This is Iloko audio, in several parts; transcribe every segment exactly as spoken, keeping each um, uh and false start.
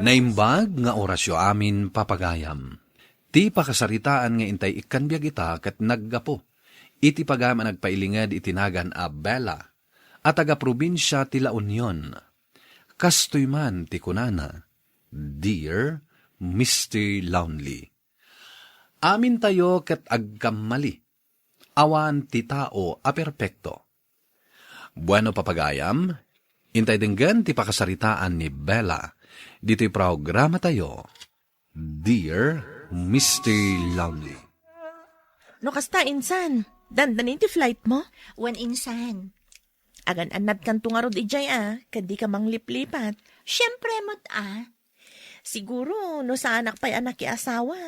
Naimbag nga orasyo amin, papagayam. Ti pakasaritaan nga intay ikkan biag ita ket naggapu iti pagayam a nagpailinged iti nagan a Bella, a taga-probinsia ti La Union. Kastoy man ti kunana, "Dear Mister Lonely." Amintayo ket agkammali. Awan ti tao a perpekto. Bueno, papagayam, intay denggen ti pakasaritaan ni Bella ditoy programatayo, Dear Mister Lonely. No kasta, insan, dandanin ti flight mo? Wen, insan. Agan-annadkanto ngarud idiay a, ket dika mangliplipat. Siempre met a. Siguro, no saanak pay a nakiasawa,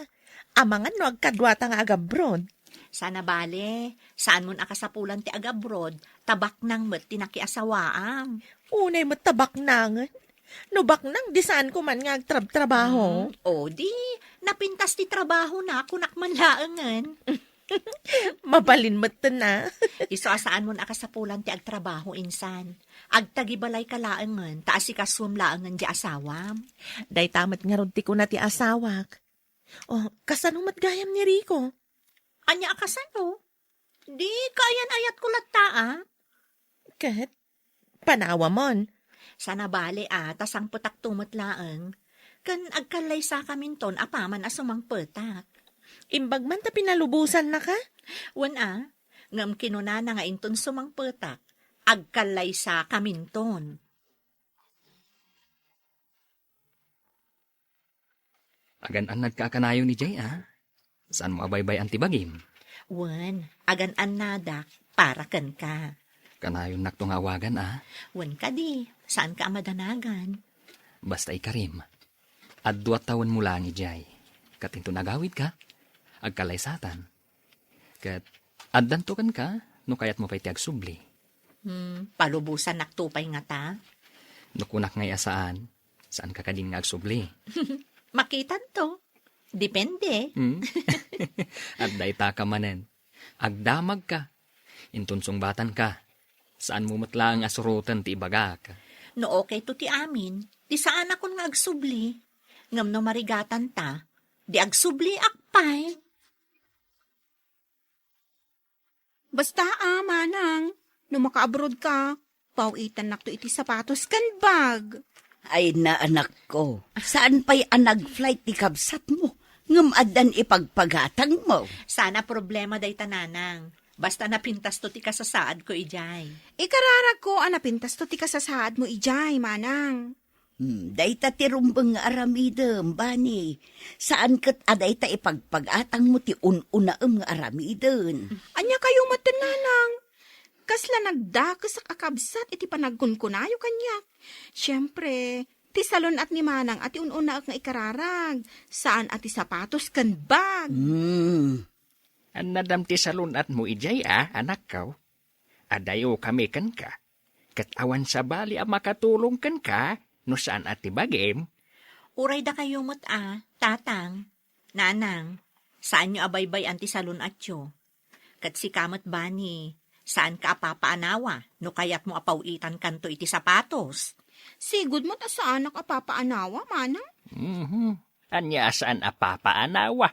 amangan no agkaduata nga agabroad. Sana bale, saanmon a kasapulan ti agabroad, ta baknang met ti nakiasawaam. Unay met ta baknangen. No baknang, di saanko man nga agtrabtrabaho. Hmm, o di, napintas ti trabahona, kunak man laengen. Mabalin metten a. Isu a saanmon a kasapulan ti agtrabaho, insan. Agtagibalayka laengen, ta asikasuem laengen di asawam. Dayta met ngarud ti kuna ti asawak. O, kasano met gayam ni Rico? Ania a kasano? Di kaayan-ayatko latta a. Ket? Panawamon. Sana bale a, ta sangpetakto met laeng. Ken agkallaysakaminton apaman a sumangpetak. Imbag man ta pinalubosannaka? Wen a, ngem kinunana nga inton sumangpetak, agkallaysakaminton. Agan-annadka a kanayon idiay a? Saanmo a baybay-an ti bagim? Wen, agan-annadak para kenka. Kanayonnakto nga awagan a? Wen kadi, saanka a madanagan. Basta ikarim, adua tawenmo laeng idiay. Ket inton agawidka, agkallaysatan. Ket addanto kenka no kayatmo pay ti agsubli. Hmm, palubosannakto pay ngata? No kunak ngay a saan, saanka kadin nga agsubli? Makitanto. Depende. Hmm? Adda itaka manen. Agdamagka. Inton sungbatanka, saanmo met laeng a suroten ti ibagak. No okayto ti amin, ti saanakon nga agsubli. Ngem no marigatanta, di agsubliak pay. Basta a, manang, no makaabroad ka, paw-itannakto iti sapatos ken bag. Ay na, anakko, saan pay a nag-flight ti kabsatmo, ngem addan ipagpagatangmo. Sana problema dayta, nanang. Basta napintasto ti kasasaadko idiay. Ikararagko a napintasto ti kasasaadmo idiay, manang. Hmm, dayta ti rumbeng nga aramidem, bani. Saan ket a dayta ipagpagatangmo ti un-unaem nga aramiden. Ania kayo met, nanang? Kasla nagdakesak a kabsat iti panagkunkunayo kaniak. Siempre, ti salun-at ni manang a ti un-unaek nga ikararag, saan a ti sapatos ken bag. Hmm. Annadam ti salun-atmo idiay a, anakko? Adayokami kenka, ket awan sabali a makatulong kenka no saan a ti bagim. Uray dakayo met a, tatang, nanang, saanyo a baybay-an ti salun-atyo. Ket sika met, bani, saanka a papaanawa no kayatmo a paw-itankanto iti sapatos. Sigud met a saanak a papaanawa, manang? Mhm. Ania a saan a papaanawa?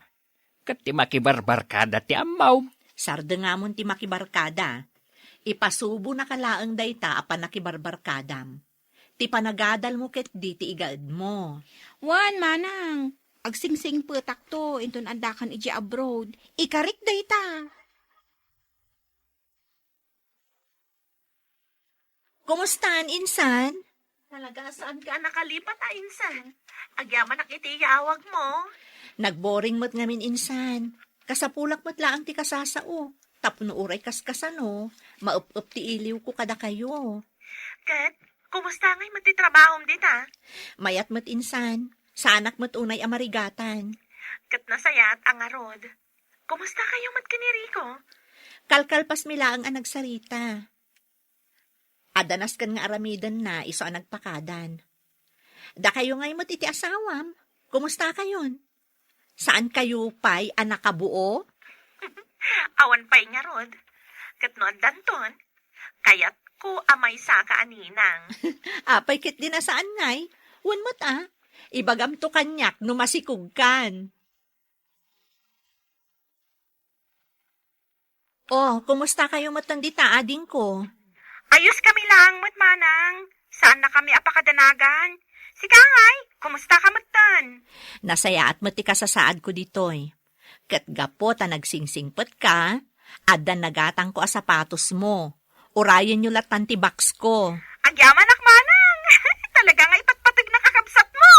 Ket ti makibarbarkada ti ammom. Sardengamon ti makibarkada. Ipasubonaka laeng dayta a pannakibarbarkadam. Ti panagadalmo ketdi ti igaedmo. Wen, manang, agsingsingpetakto inton addakan idiay abroad. Ikarik dayta. Kumustan, insan? Talaga, saanka a nakalipat a, insan? Agyamanak iti yaawagmo. Nagboring met ngamin, insan. Kasapulak met laeng ti kasasao. Tapno uray kaskasano, maep-ep ti iliwko kadakayo. Ket, kumusta ngay met ti trabahom dita? Mayat met, insan. Saanak met unay a marigatan. Ket nasayaat a ngarud. Kumusta kayo met ken ni Rico? Kalkalpasmi laeng a nagsarita. Adda nasken nga aramidenna isu a nagpakadan. Dakayo ngay met iti asawam, kumusta kayon? Saan kayo pay a nakabuo? Awan pay ngarud. Ket no addanton, kayatko a maysaka a ninang. Apay ketdin a saan ngay? Wen met a, Ibagamto kaniak no masikogkan. Oh, kumusta kayo metten dita, adingko? Ayos kami laeng met, manang. Saan na kami a pakadanagan. Sika ngay, kumusta ka metten? Nasayaat met ti kasasaadko ditoy. Ket gapu ta nagsingsingpet ka, addan nagatangko a sapatos mo. Urayenyo lattan ti box ko. Agyamanak, manang! Talaga nga ipatpateg na kakabsat mo!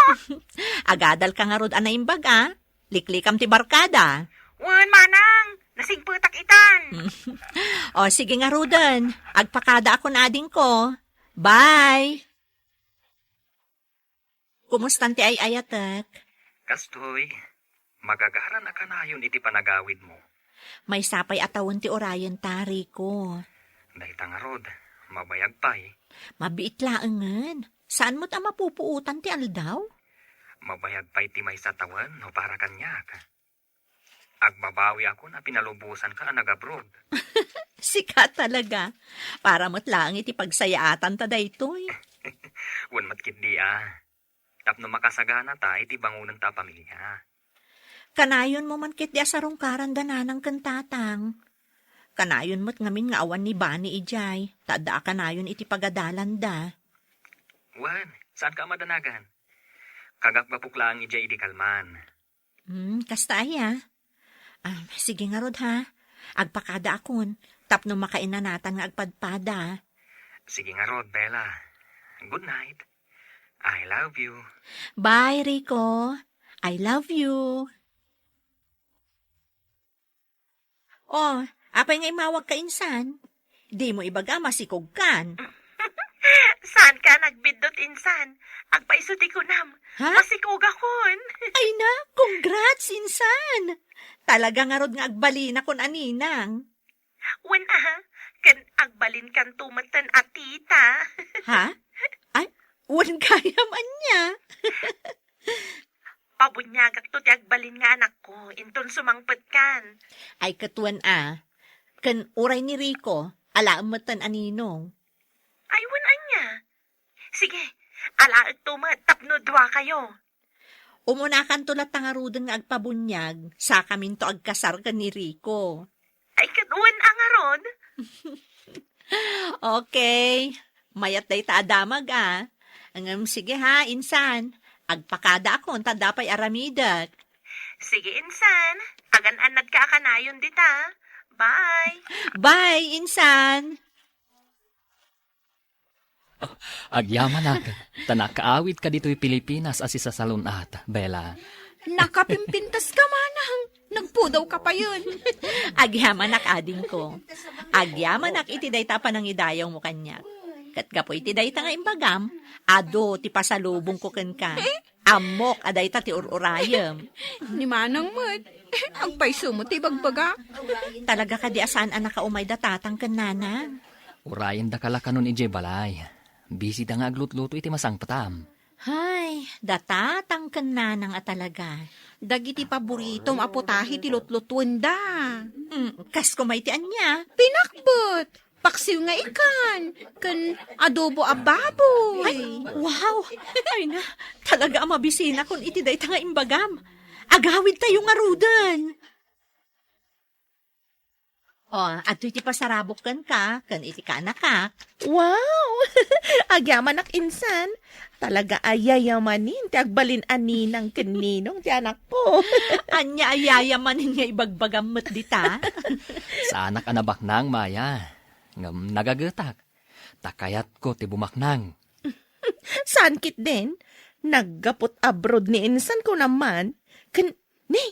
Agadal ka ngarud a naimbag, a? Liklikam ti barkada. Wen, manang! Nasingpetak itan! O, sige ngaruden. Agpakada akon, adingko. Bye! Kumustan ti ay-ayatek? Kastoy, magagaran a kanayon iti panagawidmo. Maysa pay a tawen ti urayen ta, Rico. Dayta ngarud, mabayag pay. Mabiit laengen. Saan met a mapupuotan ti aldaw? Mabayag pay ti maysa tawen no para kaniak. Agbabawiakon a pinalubosanka a nag-abroad. Sika talaga. Para met laeng iti pagsayaatanta daytoy. Wen met ketdi a. Tapno makasaganata iti bangonenta a pamilia. Kanayonmo man ketdi a sarungkaranda nanang ken tatang. Kanayon met ngamin nga awan ni Bani idiay, ta adda a kanayon iti pagadalanda. Wen, saanka a madanagan? Kagapgapok laeng idiay idi kalman. Hmm, kasta aya? Ah, sige ngarud, ha. Agpakada akon, tapno makainanatan nga agpadpada. Sige ngarud, Bella. Good night. I love you. Bye, Rico. I love you. Oh, apay nga imawag ka insan? Dimo ibaga masikog kan. Saan ka nagbiddut insan? Agpayso ti kunam. Ha? Masikog akon. Ay na, congrats, insan! Talaga ngarud nga agbalinakon a ninang. Wen a, ken agbalinkanto metten a tita. Ha? Ay, wen gayam ania? Pabuniagakto ti agbalin nga anakko, inton sumangpetkan. Ay, ket wen a. Ken uray ni Rico, alaem metten a ninong. Ay, wen ania? Sige, alaekto met tapno duakayo. Umunakanto latta ngaruden nga agpabuniag, sakaminto agkasar ken ni Rico. Ay, ket wen a ngarud? Okay. Mayat dayta a damag, a. Ngem sige ha, insan. Agpakada akon ta adda pay aramidek. Sige, insan. Agan-annadka a kanayon dita. Bye. Bye, insan. Agyamanak, ta nakaawidka ditoy Pilipinas a sisasalun-at, Bella. Nakapimpintas ka, manang. Nagpudaw ka payen. Agyamanak, adingko. Agyamanak iti dayta a panangidayawmo kaniak. Ket gapu iti dayta nga imbagam, adu ti pasalubongko kenka. Eh? Ammok a dayta ti ur-urayem. Ni manang met. Agpayso mo ti ibagbaga. Talaga kadi a saan a nakaumay da tatang ken nanang? Urayenda kalakanon idiay balay. Busy da nga aglutluto iti masangpetam. Hay, da tatang ken nanang a talaga. Dagiti paboritom a putahe ti lutlutuenda. Mm, kas kumay ti ania? Pinakbet, paksiw nga ikan, ken adobo a baboy. Ay, wow! Ay na, talaga a mabisinakon iti dayta nga imbagam. Agawidtayo ngaruden. O, adtoy ti pasarabok kenka, ken iti kaanakak. Wow! Agyamanak insan. Talaga a yayamanen ti agbalin a ninang ken ninong ti anakko. Ania a yayamanen nga ibagbagam met dita? Saanak a nabaknang, Maya. Ngem nagagetak. Ta kayatko ti bumaknang. Saan ketdin? Naggaput abroad ni insan ko naman. Ken, ni,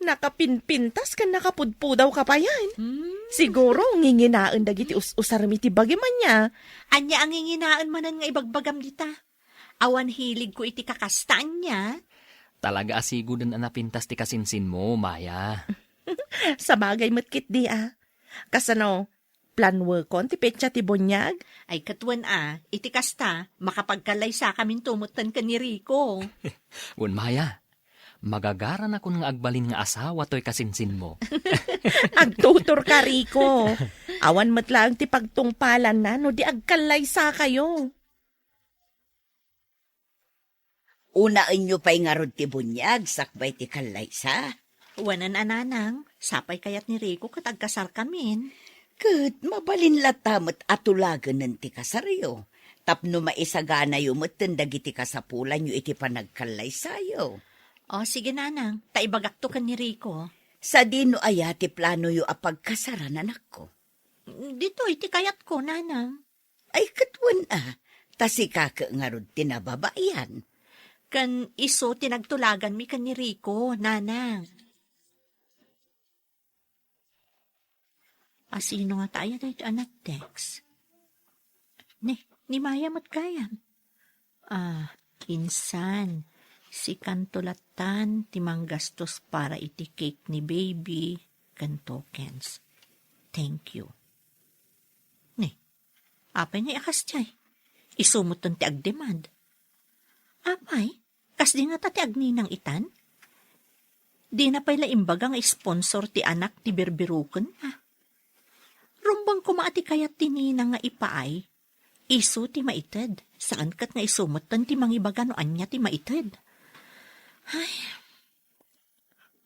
nakapinpintas ken nakapudpudaw ka payen. Hmm. Siguro, nginginaen dagiti us-usarem iti bagim ania. Ania a nginginaen manen nga ibagbagam dita? Awan hiligko iti kakasta ania? Talaga a sigoden a napintas ti kasinsinmo, Maya. Sabagay met ketdi a. Kasano, planuekon ti petsa ti buniag? Ay, ket wen a, iti kasta, makapagkallaysakaminto metten ken ni Rico. Wen, Maya, magagaranakon nga agbalin nga asawa toy kasinsinmo. Agtuturka, Rico. Awan met laeng ti pagtungpalanna no di agkallaysakayo. Unaenyo pay ngarud ti buniag sakbay ti kallaysa. Wen a, nanang, sapay kayat ni Rico ket agkasarkamin. Ket mabalin latta met a tulagenen ti kasaryo, tapno maisaganayo metten dagiti kasapulanyo iti panagkallaysayo. O, sige, nanang, ta ibagakto ken ni Rico. Sadino aya ti planoyo a pagkasaran, anakko? Ditoy ti kayatko, nanang. Ay, ket wen a, ta sika ket ngarud ti nababayan. Ken isu ti nagtulaganmi ken ni Rico, nanang. A, sino ngata aya daytoy a nag-text? Ni, ni Maya met gayam. A, insan, sikanto lattan ti manggastos para iti cake ni baby ken tokens. Thank you. Ni, apay ngay a kasdiay? Isu metten ti agdemand. Apay, kasdi ngata ti agninang itan? Dina pay la imbaga nga sponsor ti anak ti birbirukenna. Rumbeng koma a ti kayat ti ninang nga ipaay, isu ti maited, saan ket nga isu metten ti mangibaga no ania ti maited. Ay.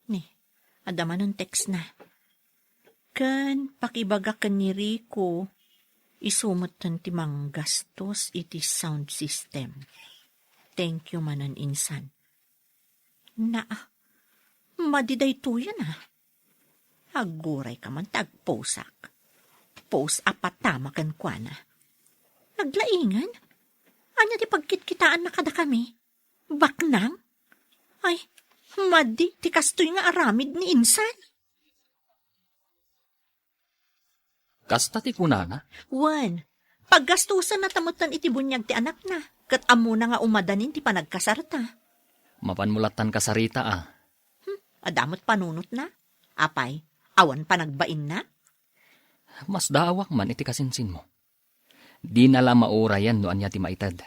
Ni, adda manen textna. Ken pakibaga ken ni Rico, isu metten ti manggastos iti sound system. Thank you manen, insan. Naa, madi daytoyen a. Aggurayka man ta agposak. Post a patama kenkuana. Naglaingen? Ania ti pagkitkitaanna kadakami? Baknang? Ay, madi ti kastoy nga aramid ni insan. Kasta ti kunana? Wen, paggastosenna ta metten iti buniag ti anakna, ket ammona nga umadanin ti panagkasarta. Mapanmo lattan kasarita a. Hmm, adda met panunotna? Apay, awan panagbainna? Masdaawak man iti kasinsinmo. Dina la maurayen no ania ti maited.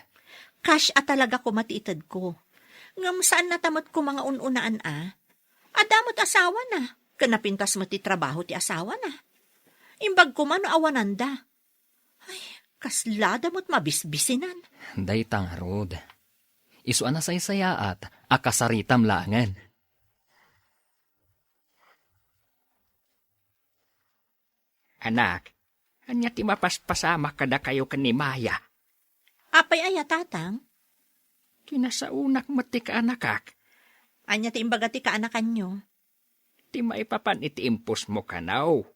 Kas a talaga koma ti itedko. Ngem saanna ta met koma nga un-unaan a. Adda met asawana, ken napintas met ti trabaho ti asawana. Imbag koma no awananda. Ay, kaslada met mabisbisinan. Dayta ngarud. Isu a nasaysayaat a kasaritam laengen. Anak, ania ti mapaspasamak kadakayo ken ni Maya? Apay aya, tatang? Kinasaonak met ti kaanakak. Ania ti imbaga ti kaanakanyo? Ti maipapan iti impusmo kano.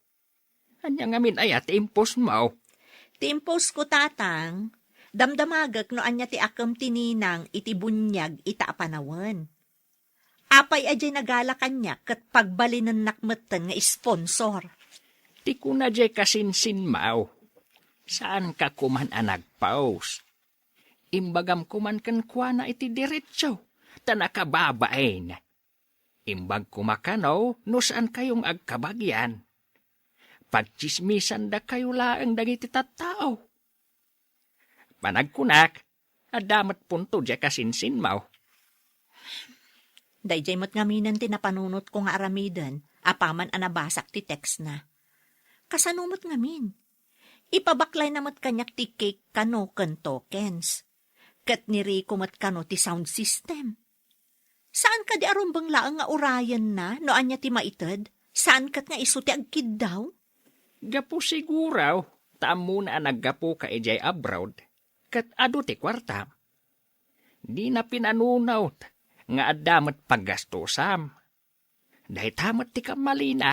Ania ngamin aya ti impusmo? Ti impusko, tatang, damdamagek no ania ti akem ti ninang iti buniag ita a panawen. Apay a diay nagala kaniak ket pagbalinennak metten nga sponsor? Ti kuna diay kasinsinmo, saanka koman a nagpaus. Imbagam koman kenkuana iti diretso, ta nakababain. Imbag koma kano no saankayo nga agkabagian. Pagtsismisandakayo laeng dagiti tattao. Panagkunak, adda met punto diay kasinsinmo. Daydiay met ngaminen ti napanunotko nga aramiden apaman a nabasak ti textna. Kasano met ngamin? Ipabaklayna met kaniak ti cake kano ken tokens. Ket ni Rico met kano ti sound system. Saan kadi a rumbeng laeng nga urayenna no ania ti maited? Saan ket nga isu ti agkiddaw? Gapu siguro, ta ammona a naggapuka idiay abroad, ket adu ti kuartam. Dina pinanunot nga adda met paggastusam. Dayta met ti kammalina.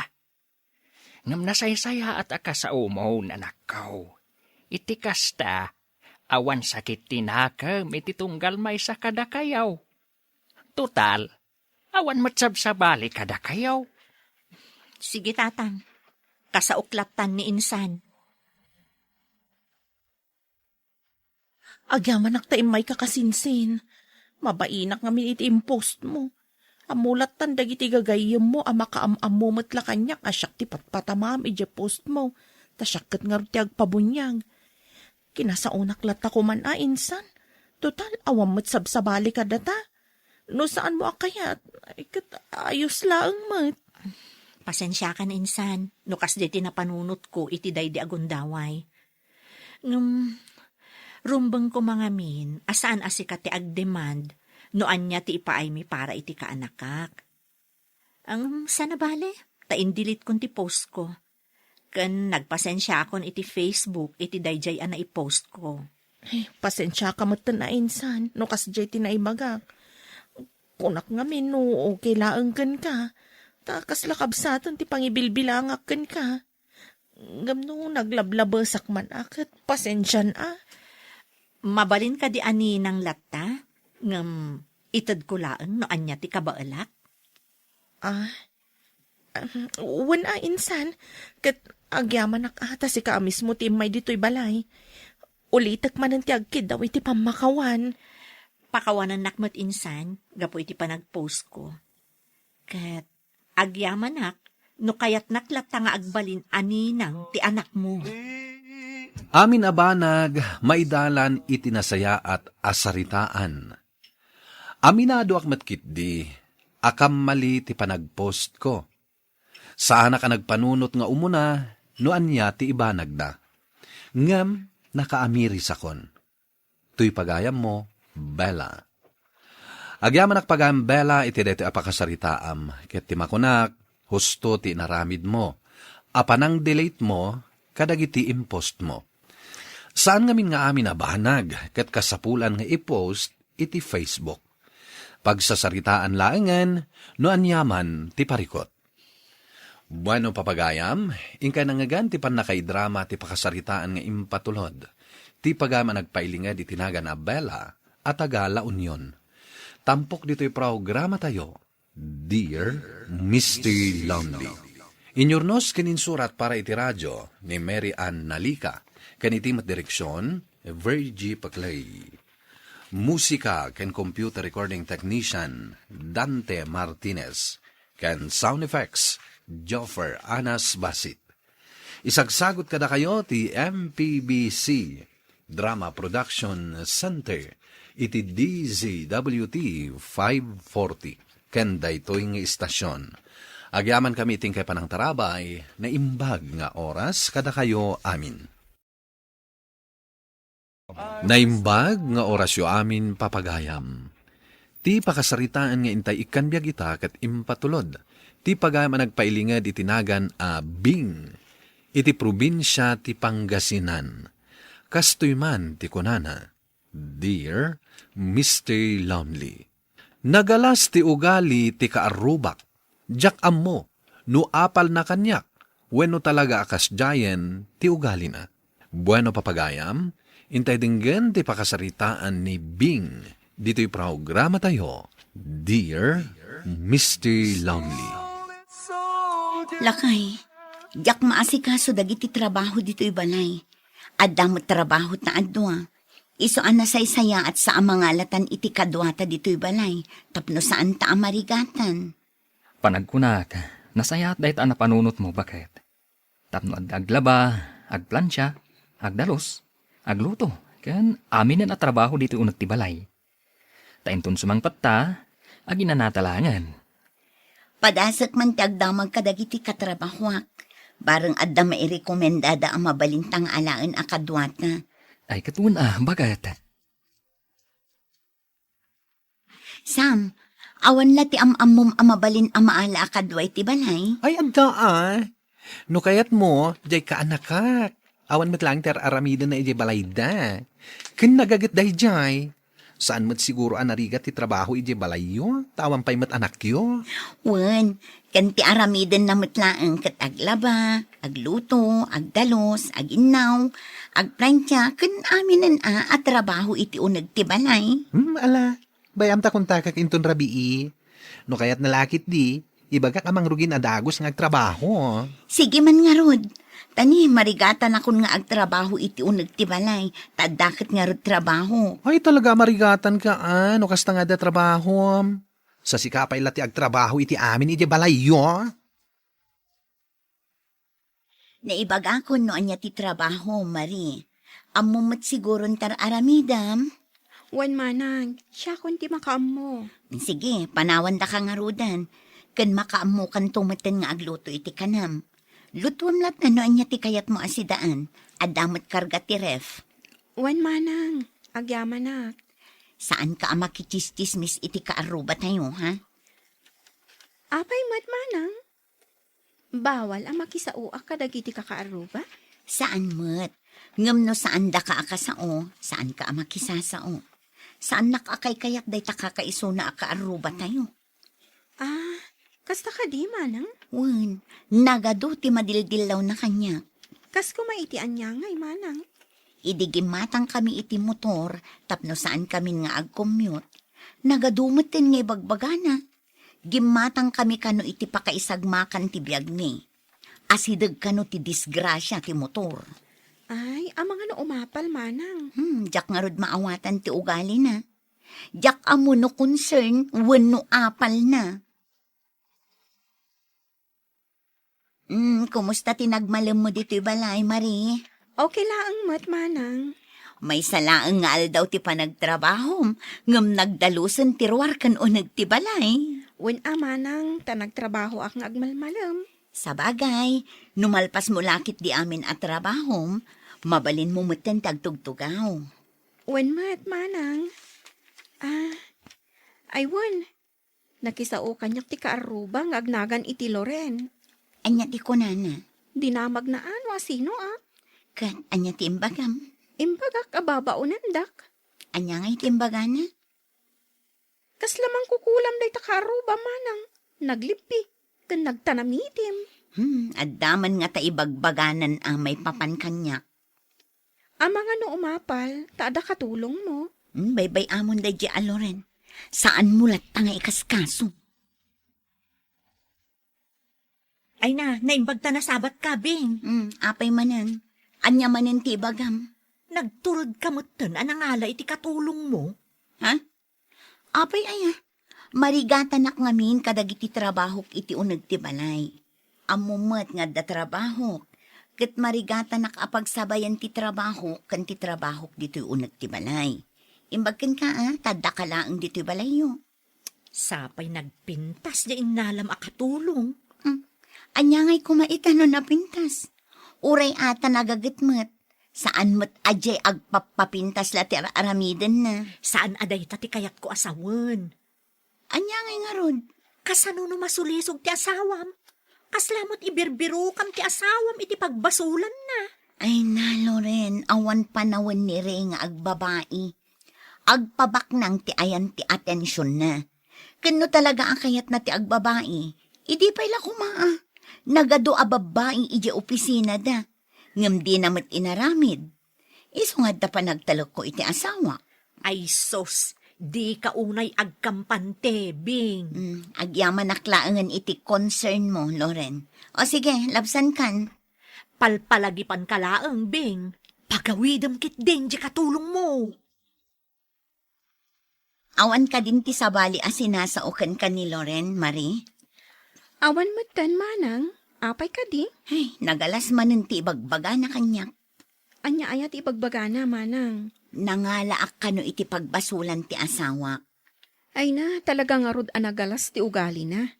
Ngem nasaysayaat a kasaomon, anakko. Iti kasta, awan sakit ti nakem iti tunggal maysa kadakayo. Total, awan met sabsabali kadakayo. Sige, tatang. Kasaok lattan ni insan. Agyamanak ta immayka kasinsin. Mabainak ngamin iti impostmo. Ammo lattan dagiti gagayyemmo a makaam-ammo met la kaniak a siak ti patpatamam idiay postmo, ta siak ket ngarud ti agpabuniag. Kinasaonak latta koman a insan. Total, awan met sabsabali kadata. No saanmo a kayat, ay ket ayos laeng met. Pasensiakan, insan, no kasdi ti napanunotko iti daydi a gundaway. Ngem, rumbeng koma ngamin a saan a sika ti agdemand no ania ti ipaaymi para iti kaanakak. Ang sana bale, ta indilitkon ti postko. Ken nagpasensiakon iti Facebook iti daydiay a naipostko. Ay, pasensiaka metten a insan no kasdiay ti naibagak. Kunak ngamin no okay laeng kenka. Ta kasla kabsaten ti pangibilbilangak kenka. Ngem no naglablabesak man a, ket pasensian a. Mabalin kadi a ninang latta? Ngem itedko laeng no ania ti kabaelak? Ah, ahem, wen a insan, ket agyamanak a ta sika a mismo ti immay ditoy balay. Ulitek manen ti agkiddaw iti pammakawan. Pakawanennak met insan gapu iti panagpostko. Ket agyamanak no kayatnak latta nga agbalin a ninang ti anakmo. Amin a banag maidalan iti nasayaat a saritaan. Aminadoak met ketdi a kammali ti panagpostko. Saanak a nagpanunot nga umuna no ania ti ibanagda. Ngem nakaamirisakon. Toy pagayammo, Bella. Agyamanak pagayam, Bella, iti daytoy a pakasaritaam, ket ti makunak, husto ti inaramidmo. A panang-delete mo kadagiti impostmo. Saan ngamin nga amin a banag ket kasapulan nga i-post iti Facebook. Pagsasaritaan laengen no aniaman ti parikut. Bueno, papagayam, inkay nangngegan ti pannakaidrama ti pakasaritaan nga impatulod. Ti pagayam a nagpailinged iti nagan a Bella a taga La Union. Tampok ditoy programatayo, Dear Mister Lonely. Inyurnos ken insurat para iti radio ni Mary Ann Nalica, ken iti met direksion, Virgie Paclay. Musika ken computer recording technician, Dante Martinez, ken sound effects, Joffer Anas Basit. Isagsagut kadakayo ti M P B C Drama Production Center iti D Z W T five forty ken daytoy nga istasion. Agyaman kami iti inkay panangtarabay, naimbag nga oras kadakayo amin. Naimbag nga orasyo amin, papagayam. Ti pakasaritaan nga intay ikkan biag ita ket impatulod ti pagayam a nagpailinged iti nagan a Bing, iti probinsia ti Pangasinan. Kastoy man ti kunana, Dear Mister Lonely. Nagalas ti ugali ti kaarrubak. Diak ammo no apalna kaniak wenno talaga a kasdiayen ti ugalina. Bueno, papagayam, intay denggen ti pakasaritaan ni Bing ditoy programatayo, Dear Mister Lonely. Lakay, diak maasikaso dagiti trabaho ditoy balay. Adda met trabaho ta adua. Isu a nasaysayaat sa a mangalatan iti kaduata ditoy balay, tapno saanta a marigatan. Panagkunak, nasayaat dayta a napanunotmo, baket. Tapno adda aglaba, agplansia, agdalus, agluto, ken aminen a trabaho ditoy uneg ti balay. Ta inton sumangpet ta, aginanata laengen. Padasek man ti agdamag kadagiti katrabahoak. Bareng adda mairekomendada a mabalinta nga alaen a kaduata. Ay, ket wen a, baket. Sam, awan la ti am-ammom a mabalin a maala a kadua iti balay? Ay, adda a. No kayatmo, diay kaanakak. Awan met laeng ti ar-aramidenna idiay balayda. Ken nagaget daydiay. Saan met siguro a narigat ti trabaho idiay balayyo, ta awan pay met anakyo. Wen, ken ti aramidenna met laeng ket aglaba, agluto, agdalus, aginnaw, agplantia, ken aminen a, a trabaho iti uneg ti balay. Hmm, ala, bay-am ta kuntakak inton rabii. No kayatna la ketdi, ibagak a mangrugin a dagus nga agtrabaho. Sige man ngarud. Ta ni, marigatanakon nga agtrabaho iti uneg ti balay, ta adda ket ngarud trabaho. Ay, talaga a marigatanka, a, no kasta nga adda trabahom. Sa sika pay la ti agtrabaho iti amin iti balayyo. Naibagakon no ania ti trabaho, Marie. Ammom met siguron ti ar-aramidem? Wen manang, siakon ti makaammo. Sige, panawandaka ngaruden. Ken makaammokanto metten nga agluto iti kanem. Lutuem latta no ania ti kayatmo a sidaan. Adda met karga ti ref. Wen manang, agyamanak. Saanka a makitsismis iti kaarrubatayo, ha? Apay met, manang? Bawal a makisaoak kadagiti kakaarruba? Saan met. Ngem no saandaka a kasao, saanka a makisasao. Saannak a kaykayat dayta kakaisuna a kaarrubatayo. Ah, kasta kadi, manang? Wen, nagadu ti madildillawna kaniak. Kas koma iti aniangay, manang? Idi gimmatangkami iti motor tapno saankamin nga agcommute, nagadu metten nga ibagbagana. Gimmatangkami kano iti pakaisagmakan ti biagmi. Asideg kano ti disgrasia ti motor. Ay, amangan no umapal, manang. Hmm, diak ngarud maawatan ti ugalina. Diak ammo no concern wenno apalna. Hmm, kumusta ti nagmalemmo ditoy balay, Marie? Okay laeng met, manang. Maysa laeng nga aldaw ti panagtrabahom, ngem nagdalusen ti ruar ken uneg ti balay. Wen a, manang, ta nagtrabahoak nga agmalmalem. Sabagay, no malpasmo la ketdi amin a trabahom, mabalinmo metten ti agtugtugaw. Wen met, manang. Ah, ay wen, nakisao kaniak ti kaarruba nga agnagan iti Loren. Ania ti kunana? Dinamagna a no asino a. Ket ania ti imbagam? Imbagak a babaonendak. Ania ngay ti imbagana? Kasla mangkukulam dayta kaarruba, manang. Naglibbi ken nagtanamitim. Hmm, adda man ngata ibagbaganan a maipapan kaniak. Amangan no umapal, ta adda katulongmo. Hmm, baybay-amon daydiay a Loren. Saanmo latta nga ikaskaso. Ay na, naimbag ta nasabatka, Bing. Hmm, apay manen? Ania manen ti ibagam? Nagturedka metten a nangala iti katulongmo? Ha? Apay aya, marigatanak ngamin kadagiti trabahok iti uneg ti balay. Ammom met nga adda trabahok, ket marigatanak a pagsabayan ti trabahok ken ti trabahok ditoy uneg ti balay. Imbag kenka, a, ta addaka laeng ditoy balayyo. Sapay nagpintas diay innalam a katulong. Hmm. Ania ngay koma ita no napintas? Uray a ta nagaget met, saan met a diay agpappapintas la ti ar-aramidenna. Saan a dayta ti kayatko a sawen. Ania ngay ngarud? Kasano no masulisog ti asawam? Kasla met ibirbirokam ti asawam iti pagbasulanna. Ay na, Loren, awan panawen ni Rey nga agbabai. Agpabaknang ti ayan ti atensionna. Ken no talaga a kayatna ti agbabai, idi pay la koma a. Nagadu a babbai idiay opisinada. Ngem dina met inaramid. Isu nga adda panagtalekko iti asawa. Ay sus, dika unay agkampante, Bing. Hmm, agyamanak laengen iti concern mo, Loren. O sige, labsankan. Palpalagipanka laeng, Bing. Pagawidem ketdin diay katulongmo. Awan kadin ti sabali a sinasao kenka ni Loren, Marie? Awan metten, manang. Apay kadi? Ay, nagalas manen ti ibagbagana kaniak. Ania aya ti ibagbagana, manang? Nangalaak kano iti pagbasulan ti asawak. Ay na, talaga ngarud a nagalas ti ugalina.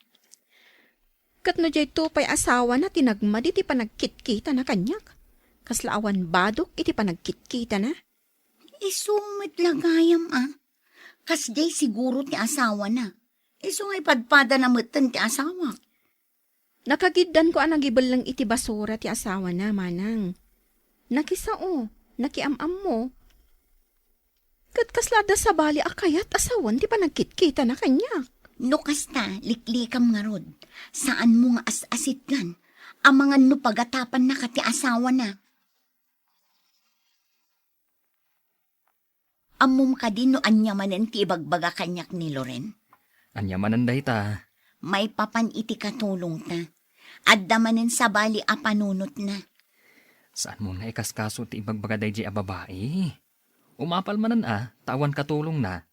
Ket no daytoy pay asawana ti nagmadi ti panagkitkitana kaniak, kasla awan badok iti panagkitkitana. Isu met la gayam a. Kasdiay siguro ti asawana. Isu nga ipadpadana metten ti asawak. Nakagiddanko a nagibelleng iti basura ti asawana, manang. Nakisao, nakiam-ammo. Ket kasla adda sabali a kayat a sawen ti panagkitkitana kaniak. No kasta, liklikam ngarud. Saanmo nga as-asitgan. Amangan no pagatapannaka ti asawana. Ammom kadi no ania manen ti ibagbaga kaniak ni Loren? Ania manen dayta? Maipapan iti katulongta. Adda manen sabali a panunotna. Saanmo nga ikaskaso ti ibagbaga daydiay a babai? Umapal manen a, ta awan katulongna.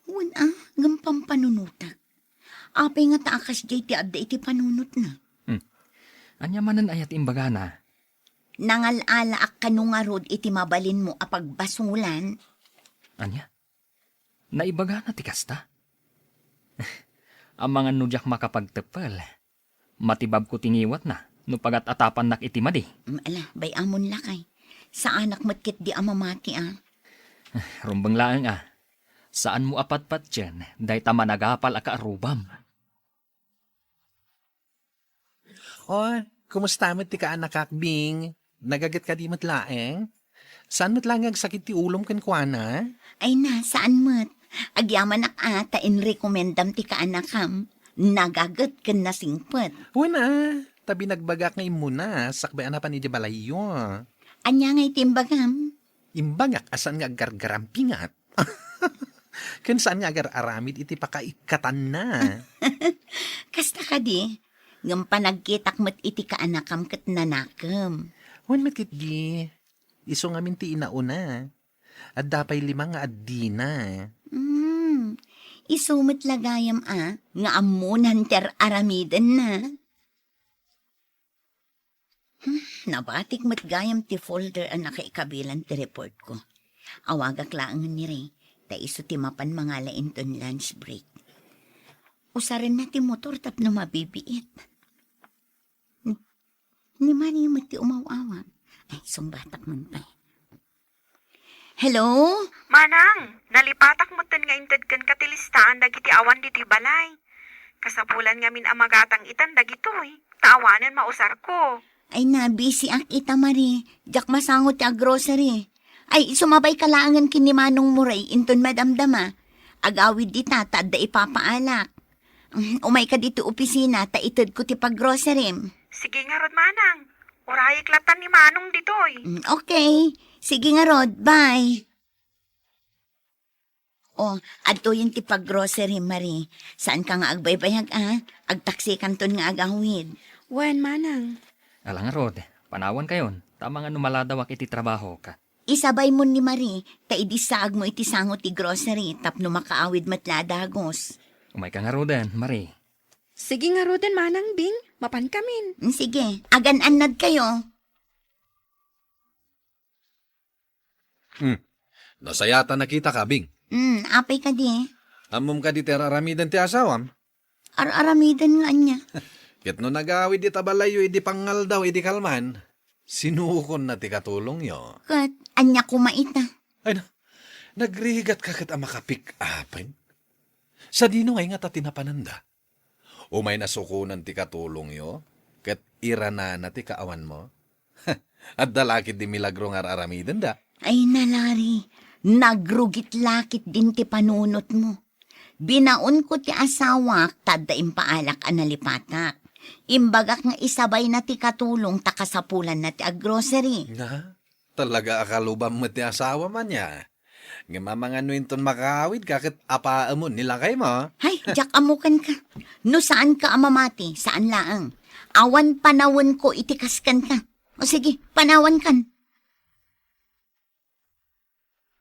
Wen a, ngem pampanunotak. Apay ngata a kasdiay ti adda iti panunotna? Hmm. Ania manen aya ti imbagana? Nangal-alaak kano ngarud iti mabalinmo a pagbasulan? Ania? Naibagana ti kasta? Amangan no diak makapagteppel. Matibabko ti ngiwatna no pagat-atapannak iti madi. Mm, ala, bay-amon lakay. Saanak met ketdi a mamati a. Rumbeng laeng a. Saanmo a patpatien dayta managapal a kaarrubam. O, kumusta met ti kaanakak, Bing? Nagaget kadi met laeng? Saan met laeng nga agsakit ti ulom kenkuana? Ay na, saan met. Agyamanak a ta inrekomendam ti kaanakam. Nagaget ken nasingpet. Wen a, ta binagbagak nga immuna, sakbay a napan idiay balayyo. Ania ngay ti imbagam? Imbagak a saan nga aggargarampingat. Ken saan nga agar-aramid iti pakaikkatanna. Kasta kadi, ngem panagkitak met iti kaanakam ket nanakem. Wen met ketdi, isu ngamin ti inauna. Adda pay lima nga addina. Hmm, isu met la gayam a, nga ammonan ti ar-aramidenna. Hmm, nabatik met gayam ti folder a nakaikabilan ti reportko. Awagak laengen ni Ray, ta isu ti mapan mangala inton lunch break. Usarenna ti motor tapno mabibiit. Ni, ni Mario met ti umaw-awag. Ay, sungbatak man pay. Hello? Manang, nalipatak metten nga inted kenka ti listaan dagiti awan ditoy balay. Kasapulan ngamin a magatang itan dagitoy, ta awanen mausarko. Ay na, busy ak ita, Marie. Diak masango ti aggrocery. Ay, sumabay ka laengen ken ni Manong Muray inton madamdama. Agawid dita, ta adda ipapaalak. Mm, umay ka ditoy opisina, ta itedko ti paggrocerim. Sige ngarud, Manang. Urayek latta ni Manong ditoy. Mm, okay. Sige ngarud, bye. O, adtoyen ti paggrocery, Marie. Saan ka nga agbaybayag, a? Agtaksikanton nga agawid. Wen, Manang. Ala ngarud, panawankayon, ta amangan no maladawak iti trabahok. Isabaymon ni Marie, ta idi saagmo iti sango ti grocery tapno makaawid met la a dagus. Umayka ngaruden, Marie. Sige ngaruden, Manang Bing, mapankamin. Mm, sige, agan-annadkayo. Hmm. Nasayat a nakitaka, Bing. Hmm, apay kadi? Ammom kadi ti ar-aramiden ti asawam? Ar-aramiden nga ania? Ket no nagawid ita balayyo idi pangngaldaw idi kalman, sinukonna ti katulongyo. Ket ania koma ita? Ay na, nagrigatka ket a makapick-upen? Sadino ngay ngata ti napananda? Umay nasukonan ti katulongyo, ket iranana ti kaawanmo? Adda la ketdi milagro nga ar-aramidenda. Ay, nalari, nagrugit la ketdin ti panunotmo. Binaonko ti asawak ta adda impaalak a nalipatak. Imbagak nga isabayna ti katulong ta kasapulanna ti aggrocery. Na, talaga a kalubam met ti asawam ania. Ngem amangan no inton makaawidka ket apaemon ni lakaymo. Hay, diak ammo kenka. No saanka a mamati, saan laeng. Awan panawenko iti kas kenka. O sige, panawankan.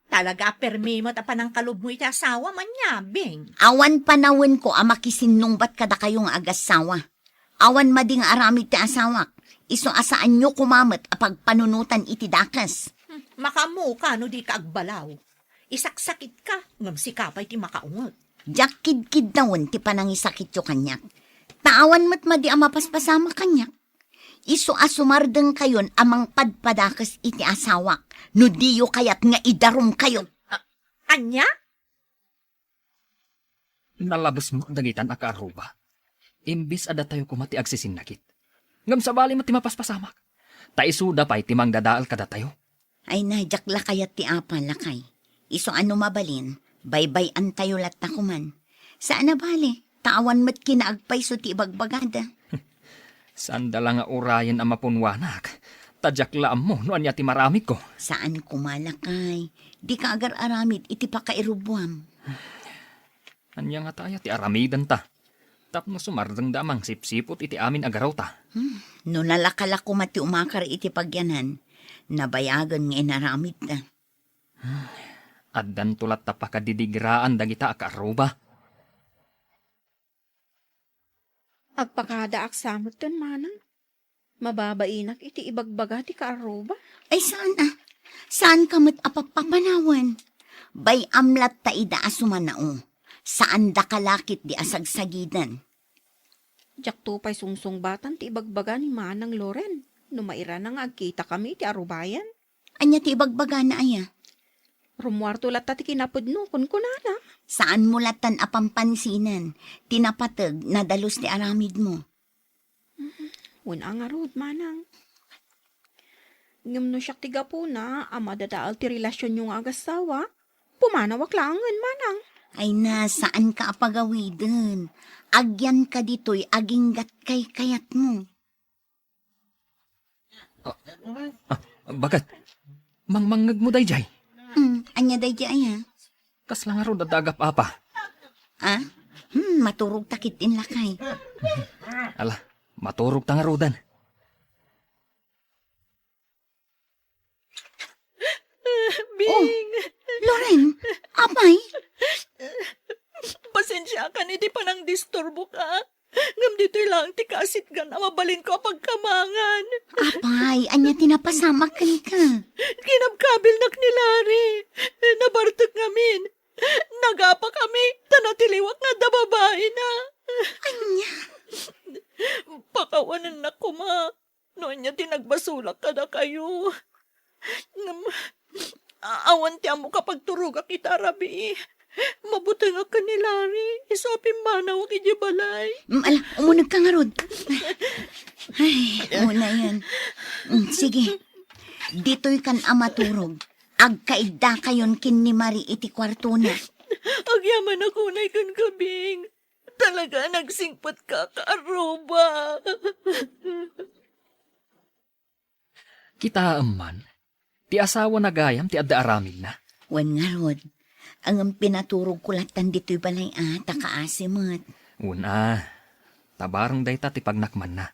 Talaga a permi met a panangkalubmo iti asawam ania, Bing? Awan panawenko a makisinnungbat kadakayo nga agassawa. Awan madi nga aramid ti asawak. Isu a saanyo koma met a pagpanunotan iti dakes. Hmm, makaammoka no dika agbalaw. Isaksakitka, ngem sika pay ti makaunget. Diak kidkiddawen ti panangisakityo kaniak. Ta awan met madi a mapaspasamak kaniak. Isu a sumardengkayon a mangpadpadakes iti asawak no diyo kayat nga idarumkayo. A-, ania? Nalabesmo dagitan a kaarruba. Imbes a datayo koma ti agsisinnakit. Ngem sabali met ti mapaspasamak. Ta isuda pay ti mangdadael kadatayo. Ay na, diak la kayat ti apa, lakay. Isu a no mabalin, baybay-antayo latta koman. Saan a bale, ta awan met kinaagpayso ti ibagbagada. Saanda la nga urayen a mapunwanak, ta diak la ammo no ania ti maramidko. Saan koma, lakay. Dika agar-aramid iti pakairubuam. Ania ngata aya ti aramidenta? Tapno sumardengda a mangsipsiput iti amin a garewta. Hmm, no nalaka la koma ti umakar iti pagyanan, nabayagen nga inaramidta. Addanto latta pakadidigraan dagita a kaarruba. Agpakadaak sa metten, manang. Mababainak iti ibagbaga ti kaarruba. Ay, saan a? Saanka met a pappapanawen? Bay-am latta ida a sumanao. Saandaka la ketdi a sagsagiden. Diakto pay sungsungbatan ti ibagbaga ni Manang Loren no mairana nga agkitakami iti arubayan. Ania ti ibagbagana aya? Rummuarto latta ti kinapudno, kunkunana. Saanmo lattan a pampansinan. Ti napateg, nadalus ti aramidmo. Mm, wen a ngarud, manang. Ngem no siak ti gapuna a madadael ti relasionyo nga agassawa, pumanawak laengen, manang. Ay na, saanka a pagawiden. Agyanka ditoy aginggat kaykayatmo. Ah, ah, baket, mangmangngegmo daydiay? Hmm, ania daydiay, a? Kasla ngarud adda agap-apa? Ah? Hmm, maturogta ketdin, lakay. Ala, maturogta ngaruden. Bing! Oh, Loren, apay? Pasensiakan iti panangdisturboka. Ngem ditoy laeng ti kaasitgan a mabalinko a pagkamangan. Apay, ania ti napasamak kenka? Kinabkabilnak ni Larry. Nabartek ngamin. Nagapakami, ta natiliwak nga adda babaina. Ania? Pakawanennak koma. No ania ti nagbasolak kadakayo. Ngem, a-, awan ti ammok a pagturogak ita a rabii. Mabutengak ken ni Larry, isu a pimmanawak idiay balay. Mm, ala, umunegka ngarud. Ay, unayen. Mm, sige. Ditoy kan a maturog. Agkaiddakayon ken ni Marie iti kuartona. Agyamanak unay kenka, Bing. Talaga a nagsingpetka, kaarruba. Kitaem man, ti asawana gayam ti adda aramidna. Wen ngarud, ngem pinaturogko lattan ditoy balay a, ta kaasi met. Wen a, ta bareng dayta ti pagnakmanna.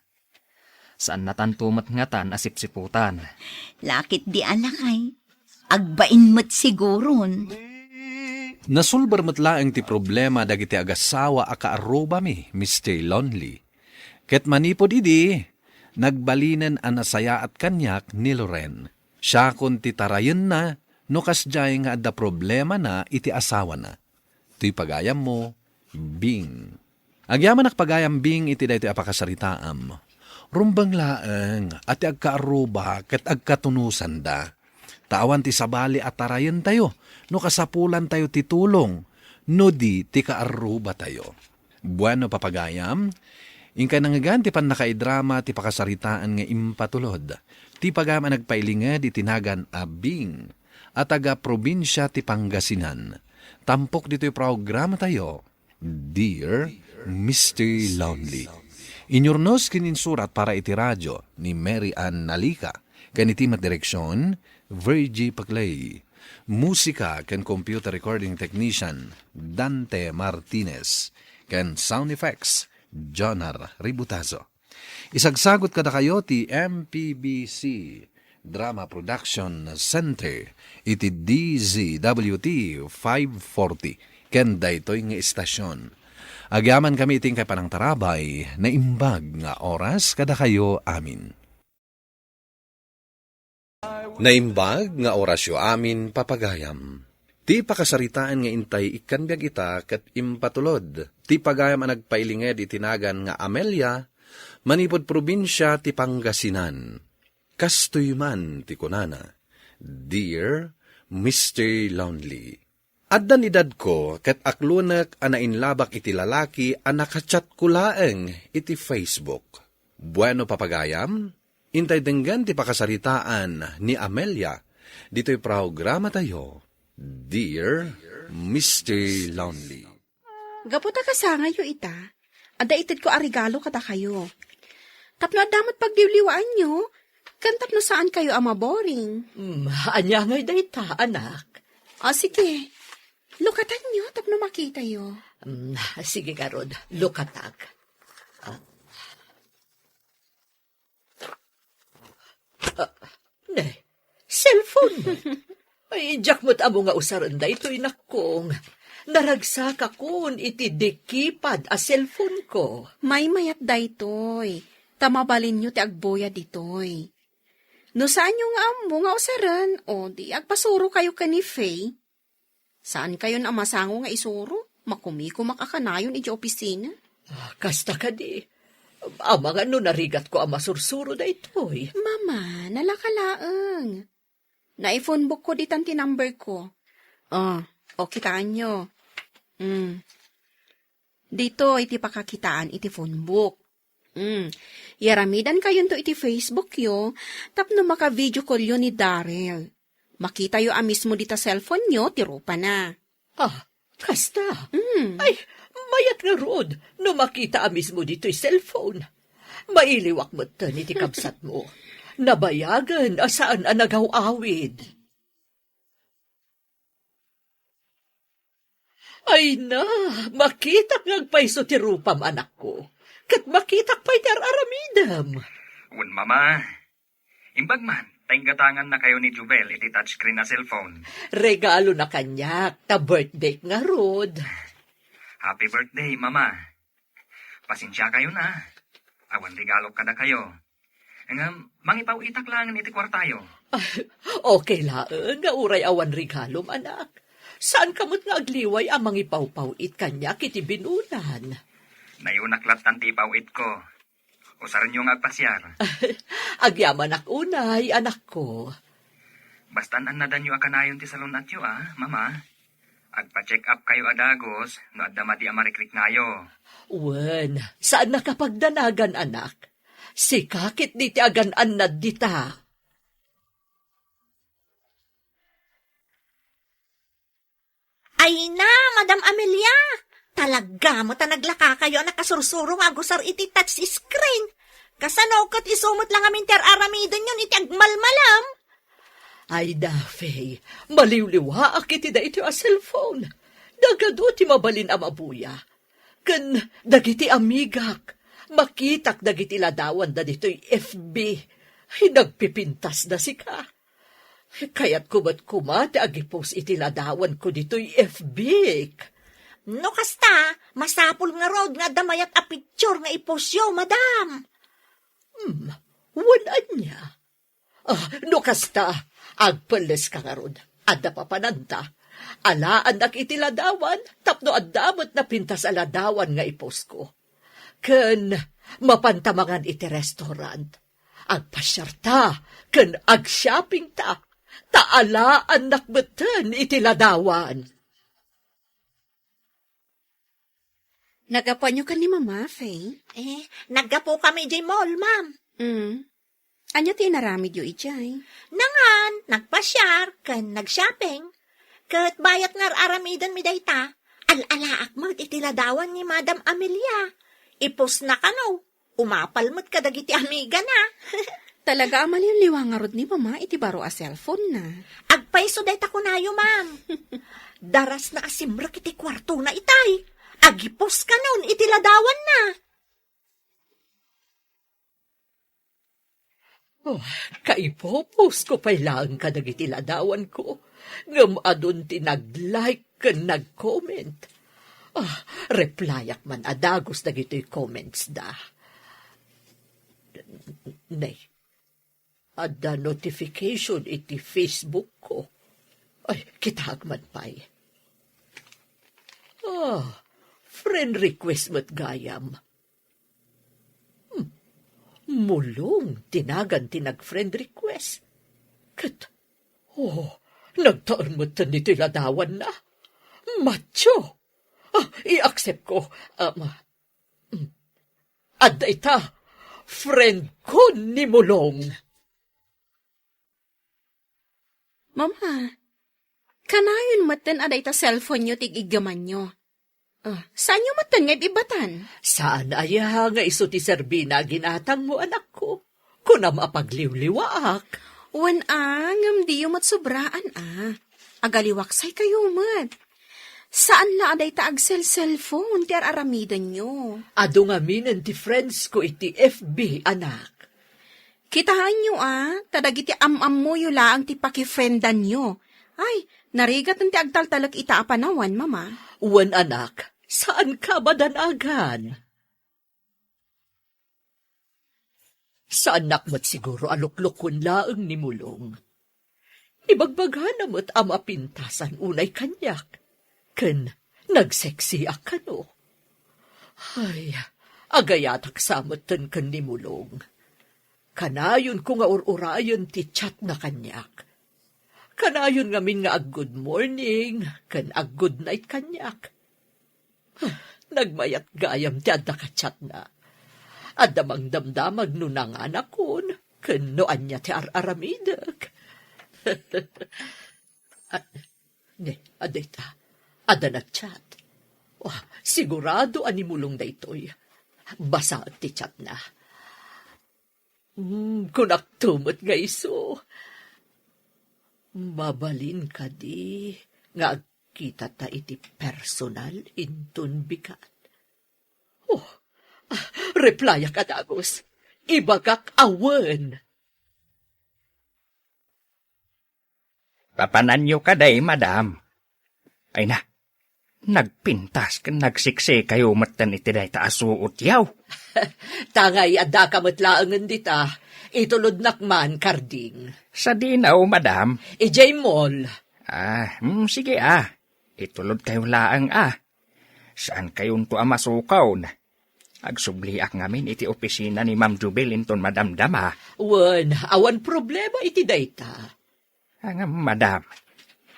Saannatanto met ngatan a sipsiputan. Lakit di a, lakay. Agbain met siguron. Nasolbar met laeng ti problema dagiti agassawa a kaarrubami, Mister Lonely. Ket manipud idi, nagbalinen a nasayaat kaniak ni Loren. Siakon ti tarayenna no kasdiay nga adda problemana iti asawana. Toy pagayammo, Bing. Agyamanak pagayam, Bing, iti daytoy a pakasaritaam. Rumbeng laeng a ti agkaarruba ket agkatunusanda. Ta awan ti sabali a tarayentayo no kasapulantayo ti tulong no di ti kaarrubatayo. Bueno, papagayam, inkay nangngegan ti pannakaidrama ti pakasaritaan nga impatulod ti pagayam a nagpailinged iti nagan a Bing a taga-probinsia ti Pangasinan. Tampok ditoy programatayo, Dear Mister Lonely. Inyurnos ken insurat para iti radio ni Mary Ann Nalica, ken iti met direksion, Virgie Paclay. Musika ken computer recording technician, Dante Martinez, ken sound effects, Jonar Ributazo. Isagsagut kadakayo ti M P B C Drama Production Center iti D Z W T five forty ken daytoy nga istasion. Agyamankami iti inkay panangtarabay, naimbag nga oras kadakayo amin. Naimbag nga orasyo amin, papagayam. Ti pakasaritaan nga intay ikkan biag ita ket impatulod ti pagayam a nagpailinged iti nagan nga Amelia, manipud probinsia ti Pangasinan. Kastoy man ti kunana, Dear Mister Lonely. Addan edadko ket aklonek a nainlabak iti lalaki a nakachatko laeng iti Facebook. Bueno, papagayam, intay denggen ti pakasaritaan ni Amelia ditoy programatayo, Dear Mister Lonely. Gapu ta kasangayo ita, adda itedko a regalo kadakayo. Tapno adda met pagdiwliwaanyo, ken tapno saankayo a maboring. Mm, ania ngay dayta, anak? Ah, sige. Lukatanyo tapno makitayo. Mm, sige ngarud, lukatak. Ah. Ah, ne, cellphone. Ay, diak met ammo nga usaren daytoy, nakkong. Naragsakakon iti di keypad a cellphone ko. Maymayat daytoy, ta mabalinyo ti agbuya ditoy. No saanyo nga ammo nga usaren, o di agpasurokayo ken ni Faye. Saankayon a masango nga isuro? Makumikumak a kanayon idiay opisina. Ah, kasta kadi. Amangan no narigatko a masursuro daytoy. Mama, nalaka laeng. Naiphonebookko ditan ti number ko. Oh, o, kitaenyo. Mm. Ditoy ti pakakitaan iti phone book. Mm. Yaramidankayonto iti Facebook yo tapno maka-video call yo ni Daryl. Makitayo a mismo dita cellphone yo ti rupana. Ah, kasta? Mm. Ay, mayat ngarud no makita a mismo ditoy cellphone. Mailiwak metten iti kabsatmo. Nabayagen a saan a nagaw-awid. Ay na, makitak nga agpayso ti rupam, anakko. Ket makitak pay ti ar-aramidem. Wen, Mama, imbag man, ta inggatangannakayo ni Jubel iti touchscreen a cellphone. Regalona kaniak, ta birthday ngarud. Happy birthday, Mama. Pasensiakayon a. Awan regalok kadakayo. Ngem, mangipaw-itak laengen iti kuartayo. Okay laeng nga uray awan regalom, anak. Saanka met nga agliway a mangipawpaw-it kaniak iti binulan. Nayunak lattan ti ipaw-itko. Usarenyo nga agpasiar. Agyamanak unay, anakko. Basta an-annadanyo a kanayon ti salun-atyo, a, Mama. Agpa-check up kayo a dagus no adda madi a marikriknayo. Wen, saannaka pagdanagan, anak. Sika ketdi ti agan-annad dita. Ay na, Madam Amelia! Talaga met a naglakakayo a nakasursuro nga agusar iti touch screen. Kasano ket isu met la ngamin ti ar-aramidenyon iti agmalmalam? Ay, Daffy, maliwliwaak iti daytoy a cellphone. Nagadu ti mabalin a mabuya. Ken dagiti amigak, makitak dagiti ladawan da ditoy F B. Ay, nagpipintasda sika. Kayatko met koma ti agipost iti ladawanko ditoy F B. No kasta, masapul ngarud nga adda mayat a picture nga ipostyo, madam. Hmm, wen ania? Ah, no kasta, agpelleska ngarud. Adda papananta. Alaannak iti ladawan tapno adda met napintas a ladawan nga ipostko. Ken mapanta mangan iti restaurant. Agpasiarta ken agshoppingta. Ta alaannak metten iti ladawan. Naggapuanyo ken ni Mama, Faye? Eh, naggapukami idiay mall, ma'am. Mm. Ania ti inaramidyo idiay? Nangan, nagpasiar, ken nagshopping. Ket bayat nga ar-aramidenmi dayta, al-alaak met iti ladawan ni Madam Amelia. Ipostna kano, umapal met kadagiti amigana. Talaga a maliwliwa ngarud ni Mama iti baro a cellphone-na. Agpayso dayta kunayo, ma'am. Darasna a simrek iti kuartona itay. Agipost kanon iti ladawanna. Oh, kaipupos ko pay laeng kadagiti ladawanko, ngem adun ti nag-like ken nag-comment. Ah, replyak man a dagus dagitoy comments da. Nay, adda notification iti Facebook ko. Ay, kitaak man pay. Ah, friend request met gayam. Hmm. Mulong ti nagan ti nag-friend request. Ket, oh, nagtaeng metten iti ladawanna. Matcho! Ah, i-accept ko. Ah, ma-, hmm. Adda ita, friend ko ni Mulong. Mama, kanayon metten a dayta cellphone-yo ti igiggamanyo. Ah, saanyo metten nga ib-ibbatan? Saan aya nga isu ti serbina a ginatangmo, anakko? Kunam a pagliwliwaak. Wen a, ngem diyo met sobraan a. Agaliwaksaykayo met. Saan la a dayta agselselfon ti ar-aramidenyo. Adu ngaminen ti friends ko iti F B, anak. Kitaenyo a, ta dagiti am-ammoyo laeng ti pakifriendanyo. Ay, narigaten ti agtaltalek ita a panawen, Mama. Wen, anak, saanka a madanagan. Saannak met siguro a luklukon laeng ni Mulong. Ibagbagana met a mapintasan unay kaniak, ken nagseksiak kano. Ay, agayatak sa metten ken ni Mulong. Kanayonko nga ur-urayen ti chatna kaniak. Kanayon ngamin nga ag-good morning ken ag-good night kaniak. Nagmayat gayam ti adda ka-chatna. Adda mangdamdamag no nanganakon ken no ania ti ar-aramidek. Ah, ne, adda ita. Adda nag-chat. Oh, sigurado a ni Mulong daytoy. Basaek ti chatna. Hmm, kunakto met nga isu. Mabalin kadi nga agkitata iti personal inton bigat? Oh, ah, replyak a dagus. Ibagak a wen. Papananyo kadi, madam? Ay na, nagpintas ken nagsiksikayo metten iti dayta a suotyo. Tangay addaka met laengen dita, itulodnak man, Karding. Sadino, madam? Idiay mall. Ah, mm, sige, ah. Itulodkayo laeng, ah. Saankayonto a masukon. Agsubliak ngamin iti opisina ni Ma'am Jubel inton madamdama. Wen, awan problema iti dayta. Ngem, madam,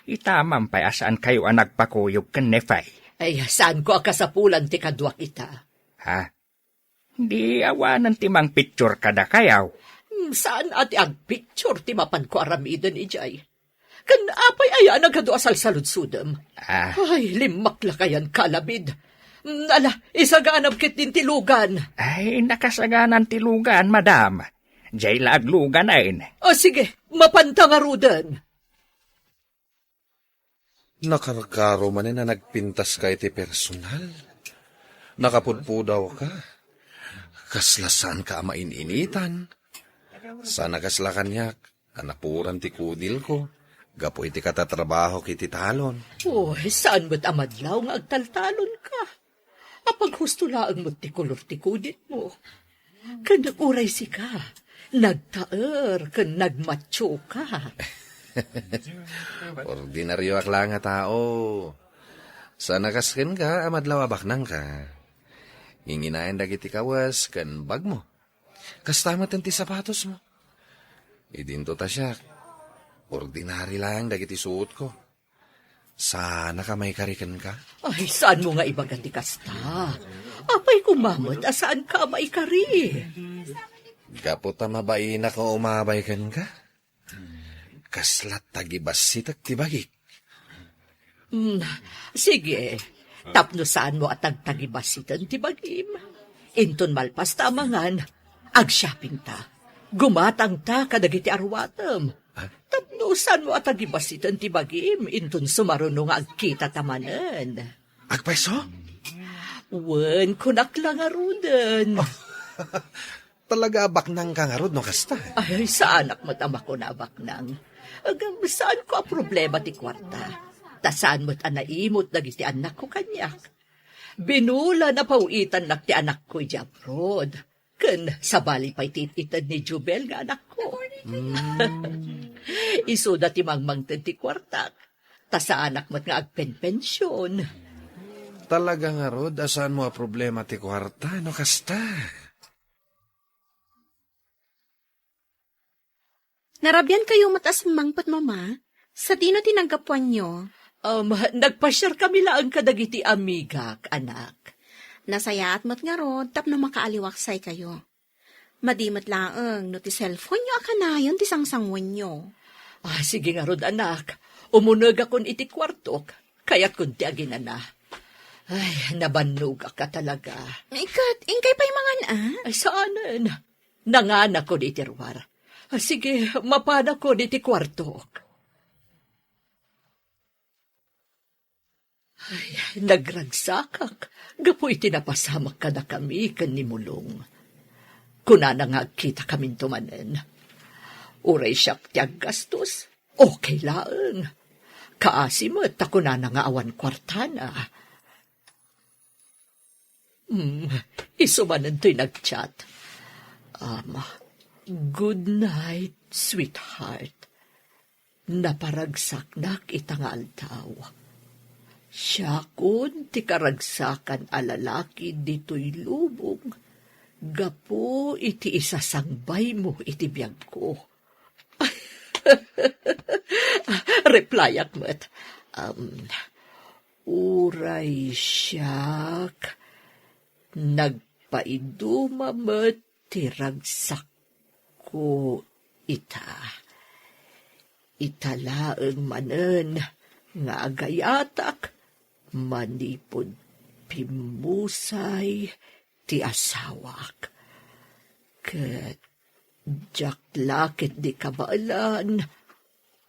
ita man pay a saankayo a nagpakuyog ken ni Fay. Ay, saanko a kasapulan ti kaduak ita. Ha? Di awanen ti mangpicture kadakayo? Hmm, saan a ti agpicture ti mapanko aramiden idiay. Ken apay aya a nagadu a salsaludsodem? Ah. Ay, limmaklakayan ka, Labid. Hmm, ala, isaganam ketdin ti lugan. Ay, nakasaganan ti lugan, madam. Diay la agluganen. O, sige, mapanta ngaruden. Nakarkaro manen a nagpintaska iti personal. Nakapudpudawka. Kasla saanka a main-initan. Saan a kasla kaniak a napuran ti kudilko gapu iti katatrabahok iti talon. Oh, saan met a madlaw nga agtaltalonka? Apaghusto laeng met ti kolor ti kuditmo. Ken uray sika, nagtaer ken nagmatioka. Ordinarioak laeng a tao. Saan a kas kenka a madlaw a baknangka. Nginginaen dagiti kawes ken bagmo. Kasta met ti sapatosmo. Idinto ta siak, ordinari laeng dagiti suotko. Saanaka maikari kenka? Ay, saanmo nga ibaga ti kasta? Apay koma met a saanka a maikari? Gapu ta mabainak nga umabay kenka. Kasla tagibassitek ti bagik. Hmm, sige. Tapno saanmo a tagtagibassiten ti bagim. Inton malpas ta a mangan, agshopping ta. Gumatang ta kadagiti aruatem. Ah? Tapno saanmo a tagibassiten ti bagim, inton sumaruno nga agkita ta manen. Agpayso? Wen, kunak la ngaruden. Talaga a baknangka ngarud no kasta? Ay, saanak met a makuna a baknang. Agam, saanko a problema ti kuarta. Ta saan met a naimut dagiti annakko kaniak. Binulan a paw-itannak ti anakko idiay abroad. Ken sabali pay ti it-ited ni Jubel nga anakko. Mm. Isuda ti mangmangted ti kuartak. Ta saanak met nga agpenpension. Talaga ngarud a saanmo a problema ti kuarta no kasta. Narabiankayo met a simmangpet, Mama. Sadino ti naggapuanyo? Um, nagpasiarkami laeng kadagiti amigak, anak. Nasayaat met ngarud tapno makaaliwaksaykayo. Madi met laeng no ti cellphone-yo a kanayon ti sangsanguenyo. Ah, sige ngarud, anak. Umunegakon iti kuartok. Kayatkon ti aginana. Ay, nabannogak a talaga. Ket, inkay pay mangan, a? Ay, saanen. Nanganakon iti ruar. Ah, sige, mapanakon iti kuartok. Ay, nagragsakak gapu iti napasamak kadakami ken ni Mulong. Kunana nga agkitakaminto manen. Uray siak ti aggastos, okay laeng. Kaasi met ta kunana nga awan kuartana. Hmm, isu manen toy nagchat. Um, "Good night, sweetheart. Naparagsaknak ita nga aldaw. Siakon ti karagsakan a lalaki ditoy lubong gapu iti isasangbaymo iti biagko." Replyak met. Um, uray siak, nagpaiduma met ti ragsakko ita. Ita laeng manen nga agayatak manipud pimmusay ti asawak. Ket diak la ketdi kabaelan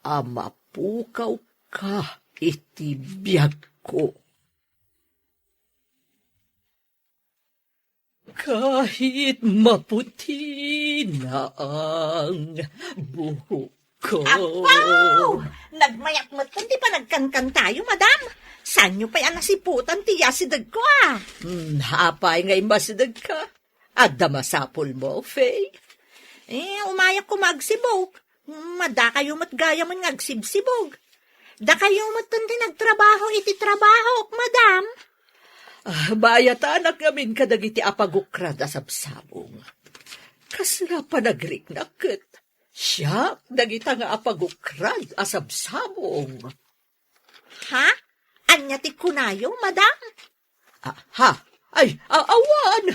a mapukawka iti biagko. Kahit maputi na ang buhok ko. Apo! Nagmayak met ti panagkankantayo, madam. Saanyo pay a nasiputan ti yasidegko, a? Hmm, apay nga immasidegka? Adda masapulmo, Faye? Eh, umayak koma agsibog. Madakayo met gayamen nga agsibsibog. Dakayo met ti nagtrabaho iti trabahok, madam. Ah, bayatanak ngamin kadagiti apagukrad a sabsabong. Kasla panagriknak ket siak dagita nga apagukrad a sabsabong. Ha? Ania ti kunayo, madam? Ah, ha? Ay, a-, awan!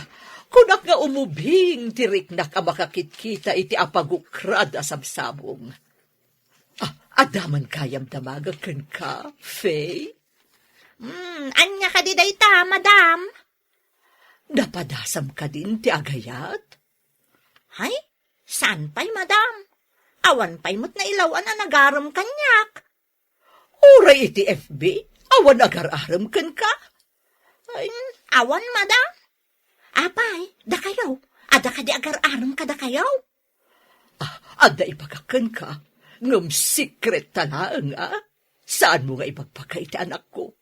Kunak nga umubing ti riknak a makakitkita iti apagukrad a sabsabong. Ah, adda man gayam damagek kenka, Faye? Hmm, ania kadi dayta, madam? Napadasam kadin ti agayat? Ay, saan pay, madam? Awan pay met nailaw-an a nagarem kaniak. Uray iti F B, awan agar-arem kenka? Ay, awan, madam. Apay, dakayo, adda kadi agar-arem kadakayo? Ah, adda ibagak kenka, ngem secret ta laeng, a? Saanmo nga ibagbaga iti anakko?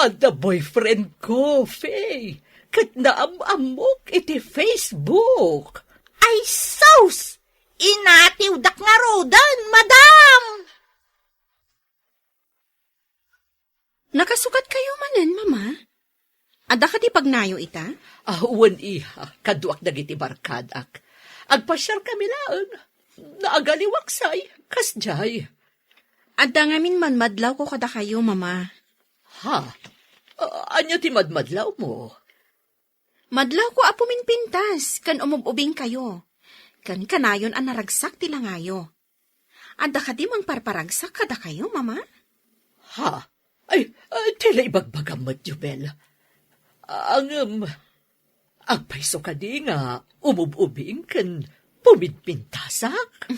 Adda boyfriend ko, Faye, ket naam-ammok iti Facebook. Ay, sus! Inatiwdak ngaruden, madam! Nakasukat kayo manen, Mama? Adda kadi pagnayo ita? Ah, wen, iha, kaduak dagiti barkadak. Agpasiar kami laeng. Naagaliwak say, kasdiay. Adda ngamin madmadlawko kadakayo, Mama. Ha? Ah, ania ti madmadlawmo? Madlawko a puminpintas ken umub-ubing kayo. Ken kanayon a naragsak ti langayo. Adda kadi mangparparagsak kadakayo, Mama? Ha? Ay, ay, ti la ibagbagam met, Jubel. Ngem, agpayso kadi nga umub-ubing ken puminpintasak?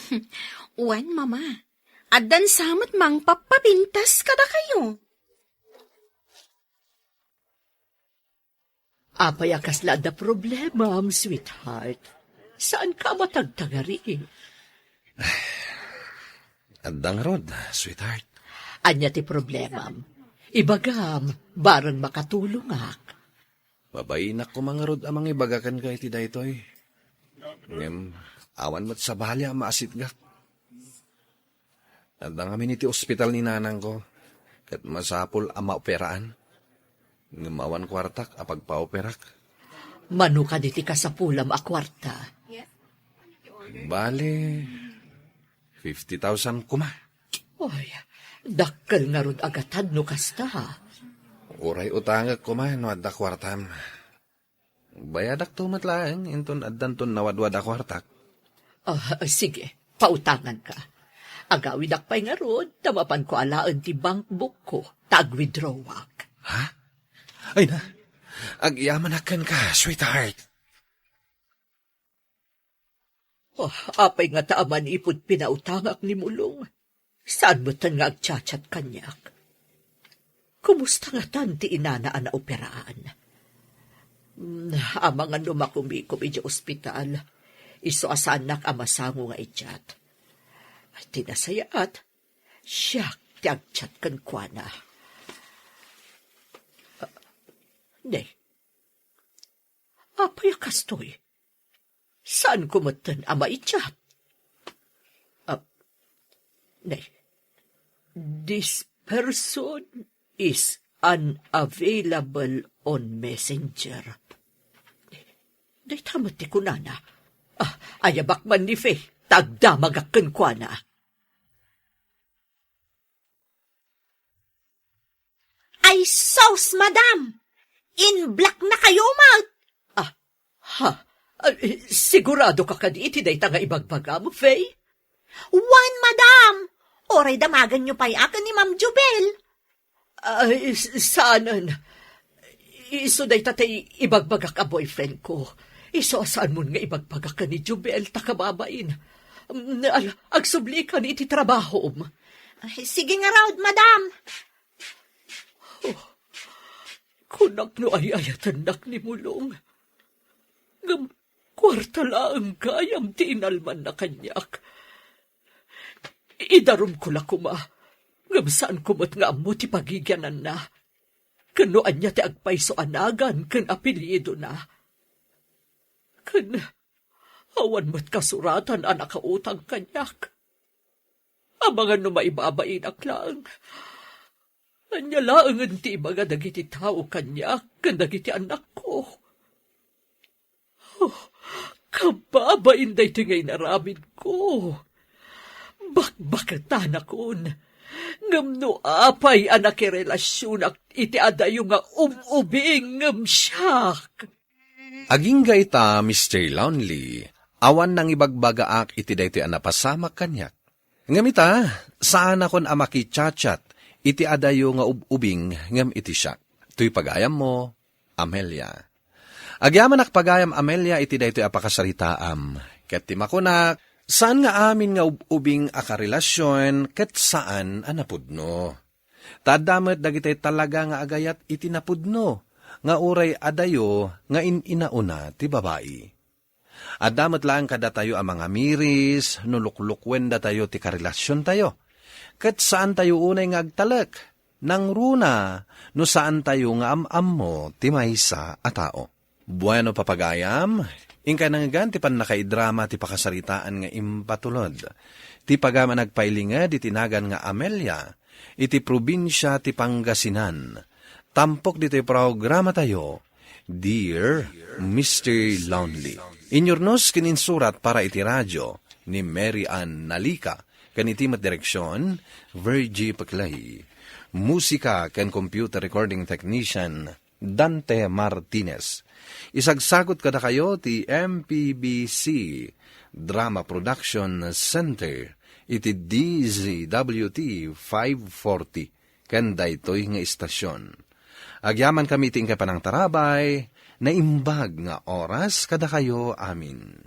Wen, Mama. Addan sa met mangpappapintas kadakayo. Apay a kasla adda problemam, sweetheart? Saanka a matagtagari? Adda ngarud, sweetheart. Ania ti problemam? Ibagam, bareng makatulongak. Mabainak koma ngarud a mangibaga kenka iti daytoy. Ngem, awan met sabali a maasitgak. Adda ngamin iti ospital ni nanangko, ket masapul a maoperaan. Ngem awan kuartak a pagpaoperak. Mano kadi ti kasapulam a kuarta? Bale, fifty thousand koma. Oy, dakkel ngarud a gatad no kasta. Uray utangek koma no adda kuartam. Bayadakto met laeng inton addanton nawadwad a kuartak. Ah, sige, pautanganka. Agawidak pay ngarud ta mapanko alaen ti bankbookko ta agwithdrawak. Ha? Ay na, agyamanak kenka, sweetheart. Oh, apay ngata a manipud pinautangak ni Mulong? Saan metten nga agchat-chat kaniak? Kumusta ngatan ti inana a naoperaan? Hmm, amangan no makumikom idiay ospital, isu a saannak a masango nga i-chat. Ti nasayaat, siak ti agchat kenkuana. Ah, ne, apay a kastoy? Saanko metten a maichat? Ah, nay, this person is unavailable on Messenger. Dayta met ti kunana. Ah, ayabak man ni Faye, ta agdamagak kenkuana. Sus, madam! In-block na kayo met! Ah, ha? Ah, sigurado ka kadi iti dayta nga ibagbagam, Faye? Wen, madam! Uray damagenyo pay a ken ni Ma'am Jubel. Ay, s-, saanen. Isu dayta ti ibagbagak a boyfriend ko. Isu a saanmon nga ibagbagak ken ni Jubel ta kababain. Mm, al-, agsubli ka iti trabahom. Ay, sige ngarud, madam. Oh, kunak no ay-ayatennak ni Mulong. Ngem kuarta laeng gayam ti inalmanna kaniak. Idarumko la koma, ngem saanko met nga ammo ti pagigiananna. Ken no ania ti agpayso a nagan ken apelyidona. Ken awan met kasuratan a nakautang kaniak. Amangan no maibabainak laeng. Ania laengen ti ibaga dagiti tao kaniak ken dagiti annakko? Oh, kababain daytoy nga inaramidko. Bakbaketanakon. Ngem no apay a nakirelasionak iti adayo nga ub-ubing ngem siak? Agingga ita, Mister Lonely, awan nangibagbagaak iti daytoy a napasamak kaniak. Ngem ita, saanakon a makichat-chat iti adayo nga ub-ubing ngem iti siak. Toy pagayammo, Amelia. Agyamanak pagayam, Amelia, iti daytoy a pakasaritaam. Ket ti makunak, saan nga amin nga ub-ubing a karelasion ket saan a napudno. Ta adda met dagiti talaga nga agayat iti napudno, nga uray adayo nga in-inauna ti babai. Adda met laeng kadatayo a mangamiris no luklukuendatayo ti karelasiontayo. Ket saantayo unay nga agtalek, nangruna no saantayo nga am-ammo ti maysa a tao. Bueno, papagayam, inkay nangngegan ti pannakaidrama ti pakasaritaan nga impatulod. Ti pagayam a nagpailinged iti nagan nga Amelia, iti probinsia ti Pangasinan. Tampok ditoy programatayo, Dear Mister Lonely. Inyurnos ken insurat para iti radio ni Mary Ann Nalica, ken iti met direksion, Virgie Peclay. Musika ken computer recording technician, Dante Martinez. Isagsagut kadakayo ti M P B C Drama Production Center iti D Z W T five forty ken daytoy nga istasion. Agyamankami iti inkay panangtarabay, naimbag nga oras kadakayo amin.